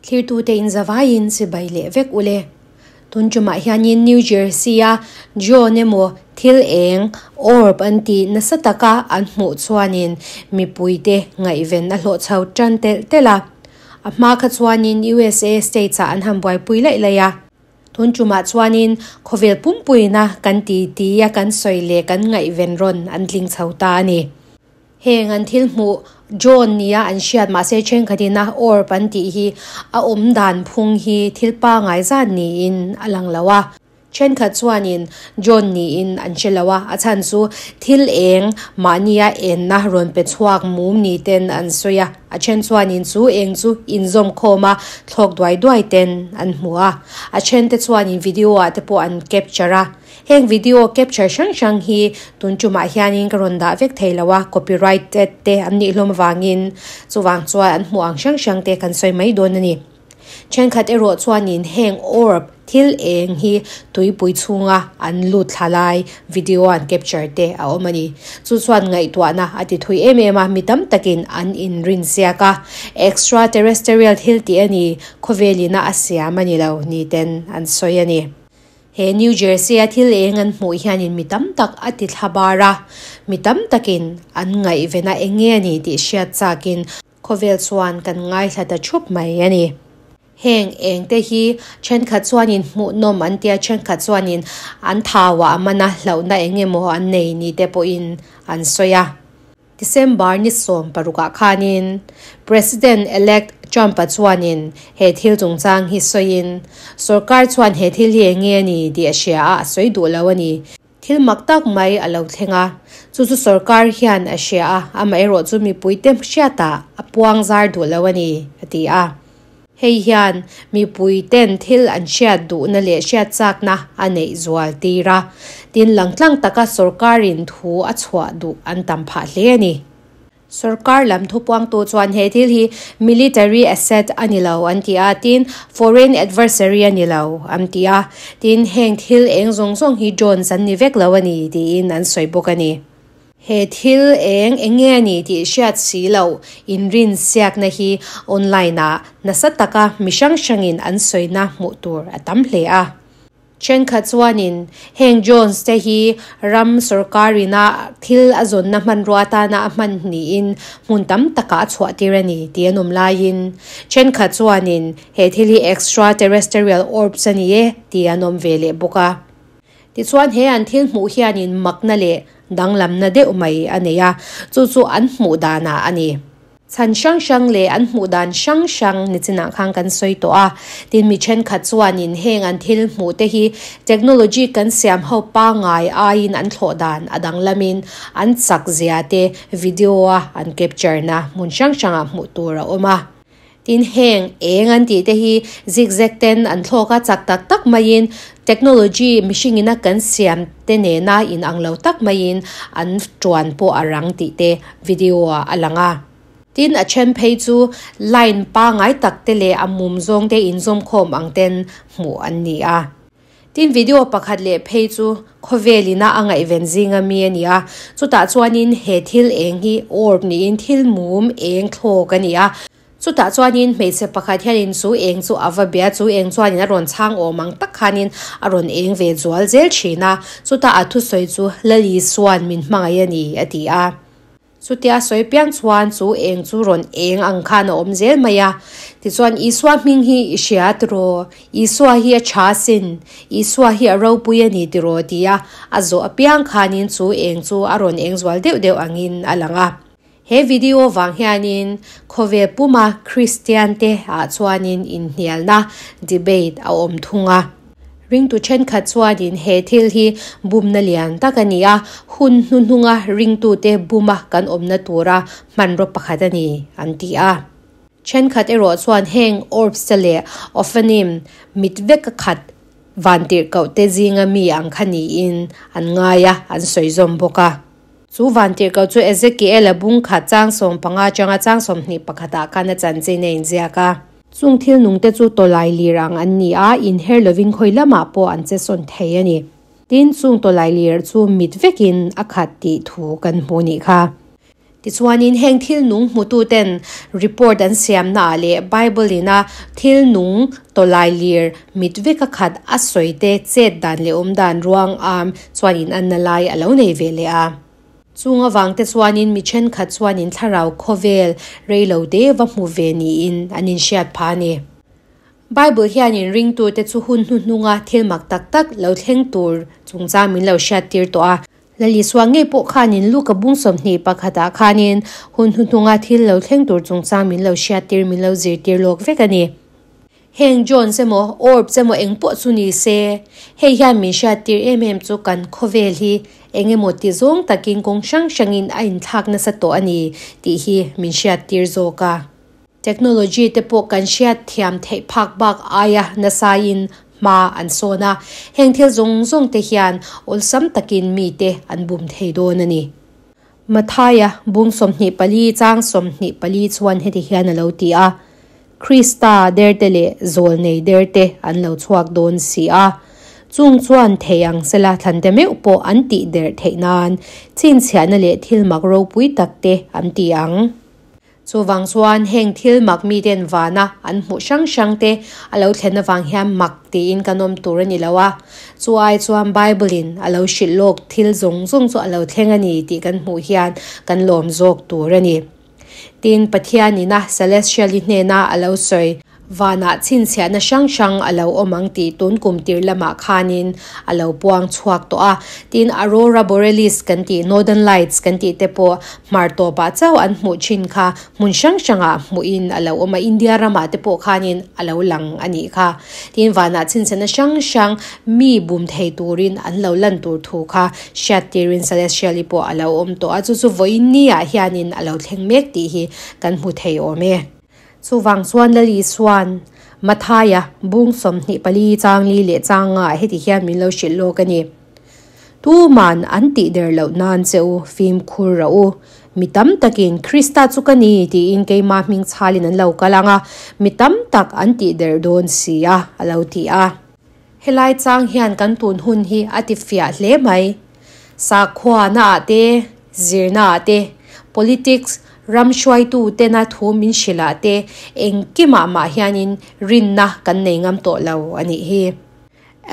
Thlirtute in zavaiin chibai leh vek ule. Tun tumah hianin New Jersey-a John emaw thil eng, orb an tih nasa taka an hmuh chuanin mipuite ngaihven a hlawh chho tan telh telh a. A hma kha chuanin USA states-ah an han buaipui laih laih a. Tun tumah chuanin khawvel pumpuina kan ti tia kan sawi leh kan ngaihven rawn an tling chho ta a ni. Heng an thil hmuh John nia an hriat mahse thenkhatin a orb an tih hi a awm dan phung hi thil pangai zan niin a lang lo a. Thenkhat chuanin John niin an hre lo a, a chhan chu thil eng mahnia enna rawn pe chhuak mum ni ten an sawi a, a then chuanin chu eng chu inzawm khawm a thlawk duai duai ten an hmu a, a then te chuanin video ah te pawh an capture a. Heng video capture hrang hrang hi tun tumah hianin ka rawn dah vek thei lo a, copyrighted te an nih hlawm avangin chuvang chuan an hmuh ang hrang hrang te kan sawi mai dawn a ni. Thenkhat erawh chuanin heng orb thil eng hi tuipui chhunga an lut thla lai video an capture te a awm a ni. Chu chuan ngaihtuahna a ti thui em em a, mi tam takin an inrinsiak a, extraterrestrial thil tih a ni, khawvelina a siam a ni lo ni ten an sawi a ni. He New Jersey-a thil eng an hmuh hianin mi tam tak a ti thla bar a, mi tam takin an ngaihven a eng nge a ni tih hriat chakin khawvel chuan kan ngaithla ta thup mai a ni. Heng engte hi thenkhat chuanin hmuhnawm an tia, thenkhat chuanin an thauah a man a, hlauhna eng emaw an nei ni te pawhin an sawi a. December ni 16 ah khanin President-elect Trump-a chuanin he thil chungchang hi sawiin, Sorkar chuan he thil hi eng nge a ni tih a hria a, a sawi duh lo a ni. Thil mak tak mai a lo thleng a, chu chu sorkar hian a hria a, amaherawh chu mipuite hriatah a puang zar duh lo a ni, a ti a. Hei hian mipuiten thil an hriat duhna leh hriat chakna a neih zual tir a, tin langtlang taka sorkarin thu a chhuah duh an tam phah hle a ni. Sorkar lam thupuangtu chuan he thil hi military asset a ni lo an ti a, tin foreign adversary a ni lo an ti a, tin heng thil eng zawng zawng hi drones an ni vek lo a ni tiin an sawi bawk a ni. He thil eng eng nge a ni tih hriat si loh inrinsiakna hi online ah nasa taka mi hrang hrangin an sawina hmuh tur a tam hle a. Thenkhat chuanin heng Jones te hi ram sorkarina thil a zawnna hmanrua atana a hman niin hmun tam takah a chhuah tir a ni tih an awm laiin thenkhat chuanin he thil hi extraterrestrial orbs a ni e tih an awm ve leh bawk a. Tichuan he an thil hmuh hianin makna leh danglamna deuh mai a nei a, chu chu an hmuh danah a ni. Chhan hrang hrang leh an hmuh dan hrang hrang nichinah khan kan sawi tawh a, tin mi thenkhat chuanin heng an thil hmuh te hi technology kan siam ho pangai aiin an thlawh dan a danglamin an chak zia te video a an capture na hmun hrang hrangah hmuh tur a awm a. Tin heng eng an tih te hi zigzag ten an thlawk a chak tak tak maiin technology mihring ina kan siam te nena inang lo tak maiin an tuan pawh a rang tih te video ah a lang a. Tin a then phei chu line pangai tak te leh a mum zawng te inzawm khawm ang ten hmuh an ni a. Tin video pakhat leh phei chu khawvel ina a ngaihven zinga mi a ni a, chutah chuanin he thil eng hi orb niin thil mum eng thlawk a ni a. Chutah chuanin hmeichhe pakhat hianin chu eng chu a va bia, chu eng chuanin a rawn chhang awm ang tak khanin a rawn eng ve zual zel thin a, chutah a thusawi chu Lali suan min hmangaih a ni a ti a. Chutia sawi piang chuan chu eng chu rawn eng ang khan a awm zel mai a. Tichuan Isua hming hi i hria tiraw? Isua hi a tha sin, Isua hi a ropui a ni tiraw? tia a zawh apiang khanin chu eng chu a rawn eng zual deuh deuh angin a lang a. He video vang hianin khawvel puma Kristian te ah chuanin inhnialna, debate, a awm thung a. Ringtu thenkhat chuanin he thil hi bumna lian tak a ni a, hun hnuhnunga ringtute buma kan awmna tura hmanraw pakhat a ni, an ti a. Thenkhat erawh chuan heng orbs te leh ophanim mit vek a khat vantirhkoh te zinga mi ang kha niin an ngai a, an sawi zawm bawk a. Chu vantirhkoh chu Ezekiel-a bung khat chang 15 atanga chang 21 ah khan a chanchin a inziak a. Chung thil nung te chu tawlai lir ang an ni a, inher lovin khawi lamah pawh an che sawn thei a ni. Tin, chung tawlai lir chu mit vekin a khat tih thu kan hmu nih kha. Tichuanin heng thil nung hmututen report an siamna ah leh Bible ina thil nung tawlailir mit veka khat a sawi te chet dan leh awm dan ruang am chuan in anna lai a lo nei ve leh a. Chung avang te chuanin mi thenkhat chuanin thlarau khawvel reilo te va hmu ve niin an inhriat phah a ni. Bible hianin ringtute chu hun hnuhnunga thil mak tak tak lo thleng tur chungchang min lo hriattir tawh a. Lal Isua ngei pawh khanin Luka bung 21 ah khanin hun hnuhnunga thil lo thleng tur chungchang min lo hriattir min lo zirtir lawk vek a ni. Heng Jones emaw Orbs emaw eng pawh chu ni se, hei hian min hriattir em em chu kan khawvel hi eng emaw ti zawng takin kawng hrang hrangin a inthlak nasa tawh a ni tih hi min hriattir zawk a. Technology te pawh kan hriat thiam theih phak bak aia nasain hma an sawn a, heng thil zawng zawng te hian awlsam takin mite an bum thei dawn a ni. Mathaia bung 24 chang 24 chuan heti hian a lo ti a, Krista derte leh zawlnei derte an lo chhuak dawn si a, chung chuan thei ang sela thlante meuh pawh an tih der theih nan chhinchhiahna leh thil mak ropui takte an ti ang. Chuvang chuan heng thil mak miten vana an hmuh hrang hrang te a lo thlen avang hian mak tiin kan awm tur a ni lo a. Chu ai chuan Bible in a lo hrilh lawk thil zawng zawng chu a lo thleng a ni tih kan hmuh hian kan lawm zawk tur a ni. Tin, Pathian ina Celestial i hnena a lo sawi vanah chhinchhiahna hrang hrang a lo awm ang tih tun kum tir lamah khanin a lo puang chhuak tawh a. Tin, Aurora Borealis kan tih, Northern Lights kan tih te pawh hmar tawpah chauh an hmuh thin kha hmun hrang hrangah hmuhin a lo awm a, India ramah te pawh khanin a lo lang a nih kha. Tin, vanah chhinchhiahna hrang hrang mi bum thei turin an lo lan tur thu kha hriattirin Celestial i pawh a lo awm tawh a, chu chu vawiin niah hianin a lo thleng mek tih hi kan hmu thei awm e. Chuvang chuan Lal Isua'n Mathaia bung 24 chang li leh chang nga heti hian min lo hrilh lawk a ni. Tuman an tih der loh nan che u, fimkhur rawh u. Mi tam takin Krista chu ka ni tiin keimah hming chhalin an lo kal ang a, mi tam tak an tih der dawn si a, a lo ti a. Helai chang hian kan tun hun hi a ti fiah hle mai. Sakhua na ah te, zirna ah te, politics, ram hruaitu tena thu min hrilh ah te engkimah mah hianin rinna kan nei ngam tawh lo a nih hi.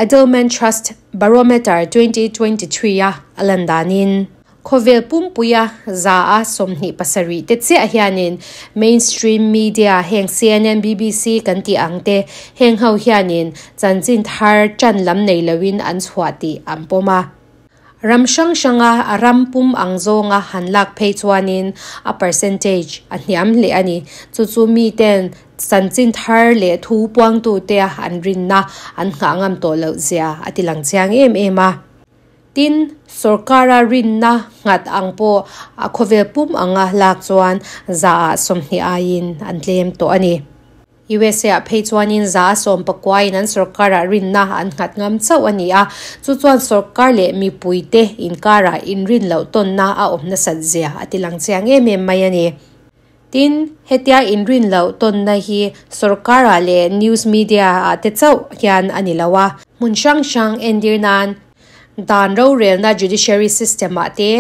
Edelman Trust Barometer 2023 a a lan danin, Khawvel pumpuia 27% te chiah hianin mainstream media heng CNN, BBC kan tih ang te heng ho hianin chanchin thar ṭan lam nei loin an chhuah tih an pawm a. Ram hrang hranga a ram pum ang zawnga han lak phei chuanin a percentage a hniam hle a ni. Chu chu miten chanchin thar leh thu puangtute an rinna an nghah ngam tawh loh zia a ti lang chiang em em a. Tin, sorkara rinna nghat ang pawh a khawvel pum anga lak chuan 20% aiin an tlem tawh a ni. USA ah phei chuanin 19% in an sorkara rinna an nghat ngam chauh a ni a, chu chuan sorkar leh mipuite inkara inrin loh tawnna a awm nasat zia a ti lang chiang em em mai a ni. Tin, hetia inrin loh tawnna hi sorkara leh news media ah te chauh hian a ni lo a. Hmun hrang hrang entir nan dan rorelna judiciary system ah te,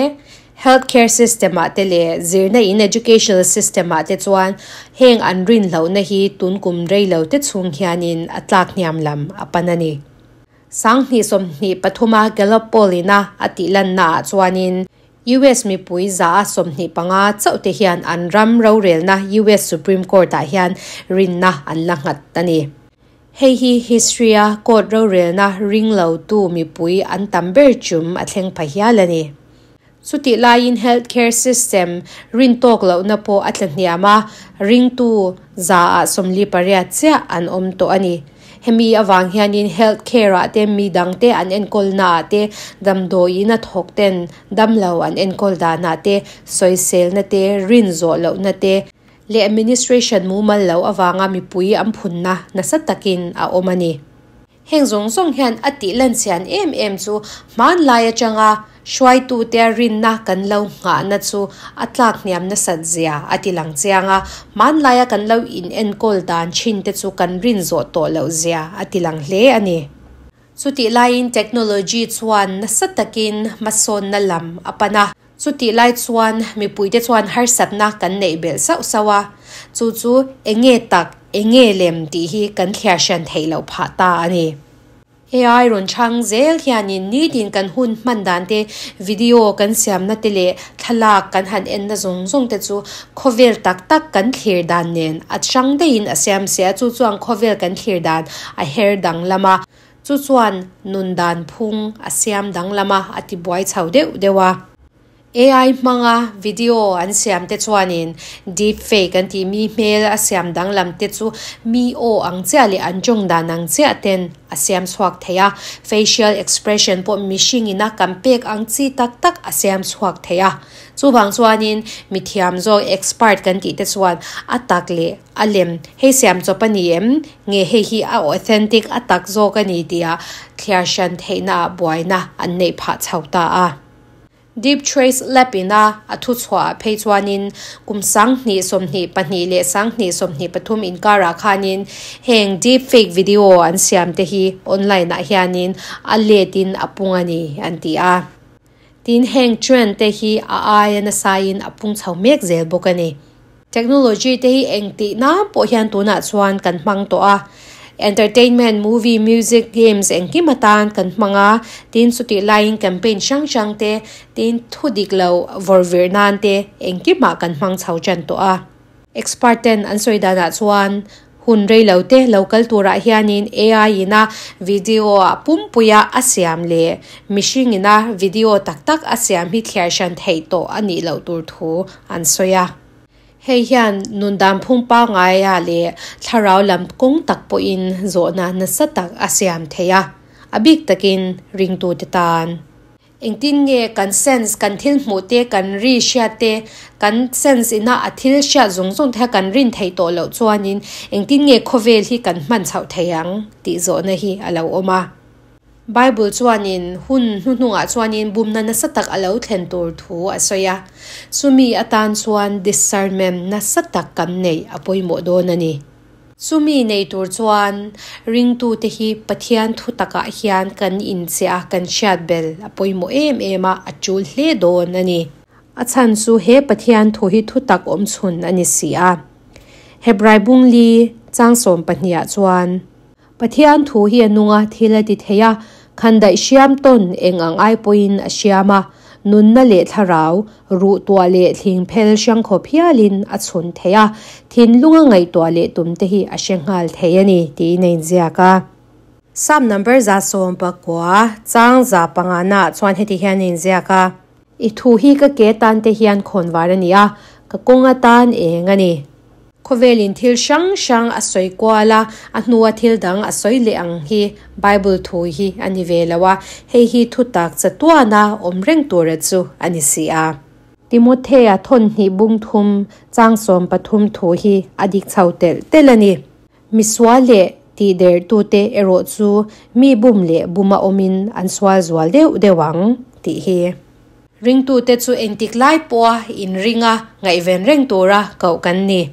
healthcare system ah te leh zirna in educational system ah te chuan heng an rin lohna hi tun kum rei lo te chhung hianin a tlak hniam lam a pan a ni. 2023 a Gallup poll ina a tih lanna ah chuanin US mipui 25% chauh te hian an ram rorelna US Supreme Court ah hian rinna an la nghat a ni. Hei hi history a court rorelna ring lo tu mipui an tam ber chum a thleng pha hial a ni. Chuti laiin healthcare system rin tawk lohna pawh a tla hniam a, ring tu 48% chiah an awm tawh a ni. Hemi awang hianin healthcare ah te mi dang te an enkawl na ah te damdawiin a thawk ten damlo an enkawl danah te sawiselna te rin zawh lohna te leh administration mumal lo awanga mipui an phunna nasa takin a awm a ni. Heng zawng zawng hian a tih lan chian em em chu hman lai atanga hruaitu te rinna kan lo nghahna chu a tlak hniam nasat zia a ti lang chiang a, hman laia kan lo in enkawl dan thin te chu kan rin zawh tawh loh zia a ti lang hle a ni. Chuti laiin technology chuan nasa takin hmasawnna lam a pan a. Chutih lai chuan mipuite chuan harsatna kan neih belh sauh sauh a, chu chu enge tak, enge lem tih hi kan thliar hran theih loh phah ta a ni. AI rawn chhang zel hianin nitin kan hun hman dan te, video kan siamna te leh thlalak kan han enna zawng zawng te chu khawvel tak tak kan thlir dan nen a hrang daihin a siam si a, chu chuan khawvel kan thlir dan a her danglam a, chu chuan nun dan phung a siam danglam a, a tibuai chho deuh deuh a. AI hmanga video an siam te chuanin deep fake an tih mi hmel a siam danglam te chu mi aw ang chiah leh an tawng dan ang chiah ten a siam chhuak thei a, facial expression pawh mihring ina kan pek ang chi tak tak a siam chhuak thei a. Chuvang chuanin mi thiam zawk expert kan tih te chuan a tak leh a lem hei siam chawp a ni em? Nge hei hi a authentic a tak zawk a ni tia thliar hran theihna ah buaina an neih phah chho ta a. Deep Trace Lab ina a thuchhuah ah phei chuanin kum 2022 leh 2023 inkarah khanin heng deep fake video an siam te hi online ah hianin a let in a pung a ni an ti a. Tin, heng trend te hi a aia nasain a pung chho mek zel bawk a ni. Technology te hi eng tih nan pawh hian tunah chuan kan hmang tawh a, entertainment, movie, music, games engkim atan kan hmang a, tin chutih laiin campaign hrang hrang te, tin thu dik lo vawrhvirh nan te engkimah kan hmang chho tan tawh a. Expert ten an sawi danah chuan hun rei lo te lo kal turah hianin AI ina video ah pumpuia a siam leh mihring ina video tak tak a siam hi thliar hran theih tawh a nih loh tur thu an sawi a. Hei hian nun dan phung pangngaia leh thlarau lam kawng tak pawhin zawhna nasa tak a siam thei a, a bik takin ringtute tan. Engtin nge kan sense, kan thil hmuh te, kan ri hriat te, kan sense ina a thil hriat zawng zawng te kha kan rin theih tawh loh chuanin engtin nge khawvel hi kan hman chhoh thei ang tih zawhna hi a lo awm a. Bible chuanin hun hnuhnungah chuanin bumna nasa tak a lo thlen tur thu a sawi a, chumi atan chuan discernment nasa tak kan neih a pawimawh dawn a ni. Chumi nei tur chuan ringtute hi Pathian thu takah hian kan inchiah a, kan hriat bel a pawimawh em em a, a tul hle dawn a ni. A chhan chu he Pathian thu hi thutak awmchhun a ni si a. Hebrai bungli chang sawmpahnih ah chuan. Pathian thu hi a nung a, thil a ti thei a, khandaih hriam tawn eng ang ai pawhin a hriam a, nunna leh thlarau, ruh tuah leh thling phel hrang khawp hialin a chhun thei a, thinlunga ngaihtuah leh tum te hi a hre nghal thei a ni, tiin a inziak a. Psalm number 119, chang 500 naah chuan heti hian a inziak a. I thu hi ka ke tan te hian khawnvar a ni a, ka kawng atan eng a ni. Khawvelin thil hrang hrang a sawi kual a, a hnua thil dang a sawi leh ang hi Bible thu hi a ni ve lo a, hei hi thutak chatuana awm reng tura chu a ni si a. Timothea thawnhnih bung thum chang 13 thu hi a dik chho telh telh a ni. Misual leh tihderhtute erawh chu mi bum leh buma awmin an sual zual deuh deuh ang tih hi. Ringtute chu engtik lai pawha inringa ngaihven reng tura koh kan ni.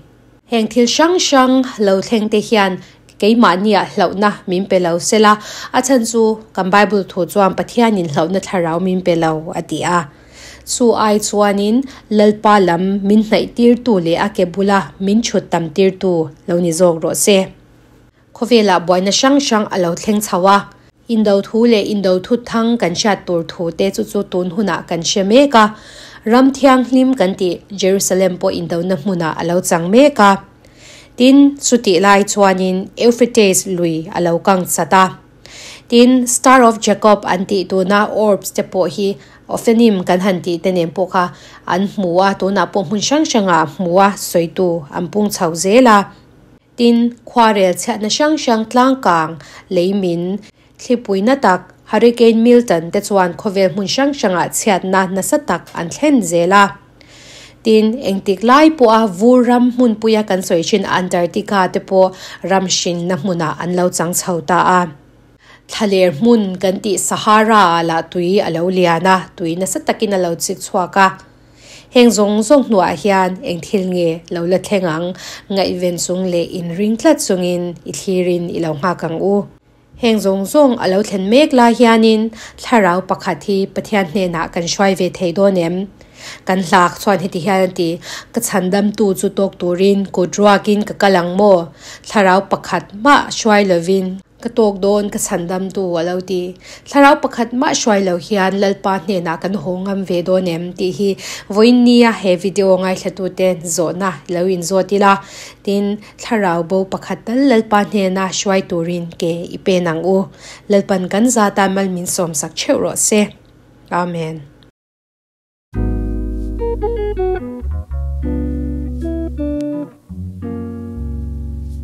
Heng thil hrang hrang lo thleng te hian keimahniah hlauhna min pe lo sela, a chhan chu kan Bible thu chuan Pathianin hlauhna thlarau min pe lo a ti a. Chu ai chuanin Lalpa lam min hnaihtirtu leh a ke bula min chhut tamtirtu lo ni zawk rawh se. Khawvelah buaina hrang hrang a lo thleng chho a, indo thu leh indo thut thang kan hriat tur thu te chu chu tun hunah kan hre mek a, ram thianghlim kan tih Jerusalem pawh indona hmunah a lo chang mek a. Tin, chutih lai chuanin Euphrates lui a lo kang chat a. Tin, Star of Jacob an tih tuna orbs te pawh hi Ophanim kan han tih te nen pawh kha an hmu a, tunah pawh hmun hrang hrangah hmu a, sawitu an pung chho zel a. Tin, khuarel chhiatna hrang hrang tlangkang, leimin, thlipuina tak, Hurricane Milton te chuan khawvel hmun hrang hrangah chhiatna nasa tak an thlen zel a. Tin, engtik lai pawha vur ram hmunpuia kan sawi thin Antarctica te pawh ram hrinna hmunah an lo chang chho ta a. Thlaler hmun kan tih Sahara-ah lah tui a lo lian a, tui nasa takin a lo chik chhuak a. Heng zawng zawng hnuah hian eng thil nge lo la thleng ang? Ngaihven chung leh inring tlat chungin i thlirin i lo nghak ang u. Heng zawng zawng a lo thlen mek lai hianin thlarau pakhat hi Pathian hnenah kan hruai ve thei dawn em? Kan hlak chuan heti hian a ti, Ka chhandamtu chu tawk turin kut ruakin ka kal ang maw? Thlarau pakhat mah hruai lovin ka tawk dawn ka chhandamtu a lo ti. Thlarau pakhat mah hruai lo hian Lalpa hnenah kan haw ngam ve dawn em tih hi vawiin nia he video ngaithlatute zawhna lo inzawt ila. Tin, thlarau bo pakhat tal Lalpa hnena hruai turin ke i pen ang u. Lalpan kan zata mal min sawmsak theuh rawh se. Amen.